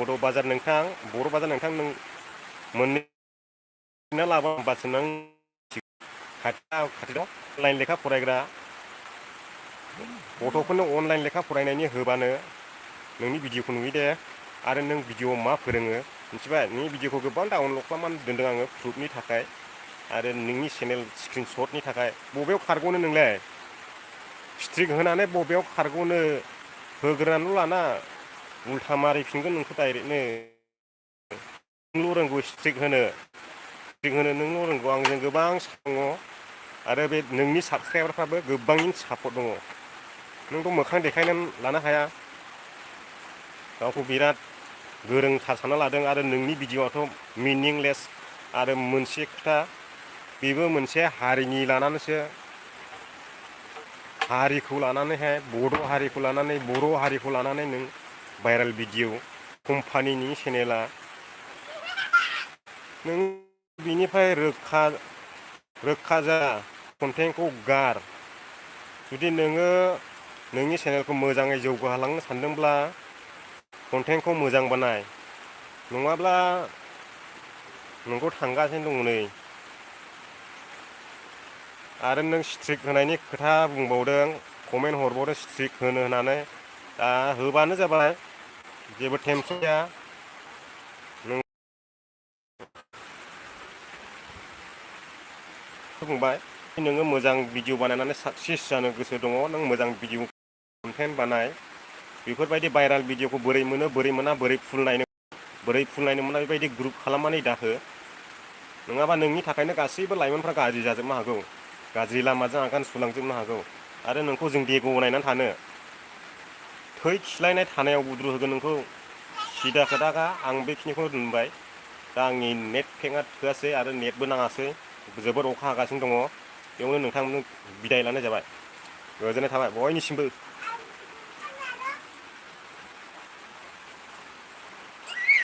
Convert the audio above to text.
बर' बाजार नों मोननो लाबा होमबासो नों खाथि दं अनलाइन लेखा फरायग्रा गथ'फोरनो अनलाइन लेखा फरायनायनि होबानो नोंनि भिडिअखौ नुयो दे आरो नों भिडिअ मा फोरोङो मिथिबाय नोंनि भिडिअखौ गोबां डाउनलड खालामनानै दोनदों आङो प्रुफनि थाखाय आरो नोंनि चेनेल स्क्रिनशटनि थाखाय बबेयाव खारग'नो नोंलाय स्ट्रिक होनानै बबेयाव खारग'नो होग्रोनानैल' लाना उल्था मारिफिनगोन नोंखौ डाइरेक्टनो नोंल' रोंगौ स्ट्रिक होनो नोंल' रोंगौ आंजों गोबां दङ आरो बे नोंनि साबसक्राइबारफ्राबो गोबांनि सापर्ट दङ नोंथ' मोखां देखायनानै लानो हाया गावखौ बिराद गोरोंथार सानना लादों आरो नोंनि भिडिअ'आथ' मिनिंलेस आरो मोनसे खोथा बेबो मोनसे हारिनि लानानैसो हारिखौ लानानैहाय बर' हारिखौ लानानै नों भाइरेल भिडिअ कम्पानिनि चेनेला नों बिनिफ्राय रोखा जा कन्टेन्टखौ गार जुदि नोङो नोंनि चेनेलखौ मोजाङै जौगाहोलांनो सानदोंब्ला कन्टेन्टखौ मोजां बानाय नङाब्ला नोंखौ थांगासिनो दङ नै आरो नों स्ट्रिक होनायनि खोथा बुंबावदों कमेन्ट हरबावदों स्ट्रिक होनो होननानै दा होबानो जाबाय जेबो टेनसन गैया नों बुंबाय नोङो मोजां भिडिअ बानायनानै साक्सेस जानो गोसो दङ नों मोजां भिडिअ कन्टेन्ट बानाय बेफोरबायदि भाइरेल भिडिअखौ बोरै मोनो बोरै मोना बोरै फुल नायनो मोना बेबायदि ग्रुप खालामनानै दाहो नङाबा नोंनि थाखायनो गासैबो लाइमोनफ्रा गाज्रि जाजोबनो हागौ गाज्रि लामाजों आगान सुरलांजोबनो हागौ आरो नोंखौ जों देग' नायनानै थानो थै खिलायनाय थानायाव बुद्रु होगोन नोंखौ सिदा खोथाखा आं बेखिनिखौ दोनबाय दा आंनि नेट पेकआ थोआसै आरो नेटबो नाङासै जोबोर अखा हागासिनो दङ बेयावनो नोंथांमोन बिदाय लानाय जाबाय गोजोननाय थाबाय बयनिसिमबो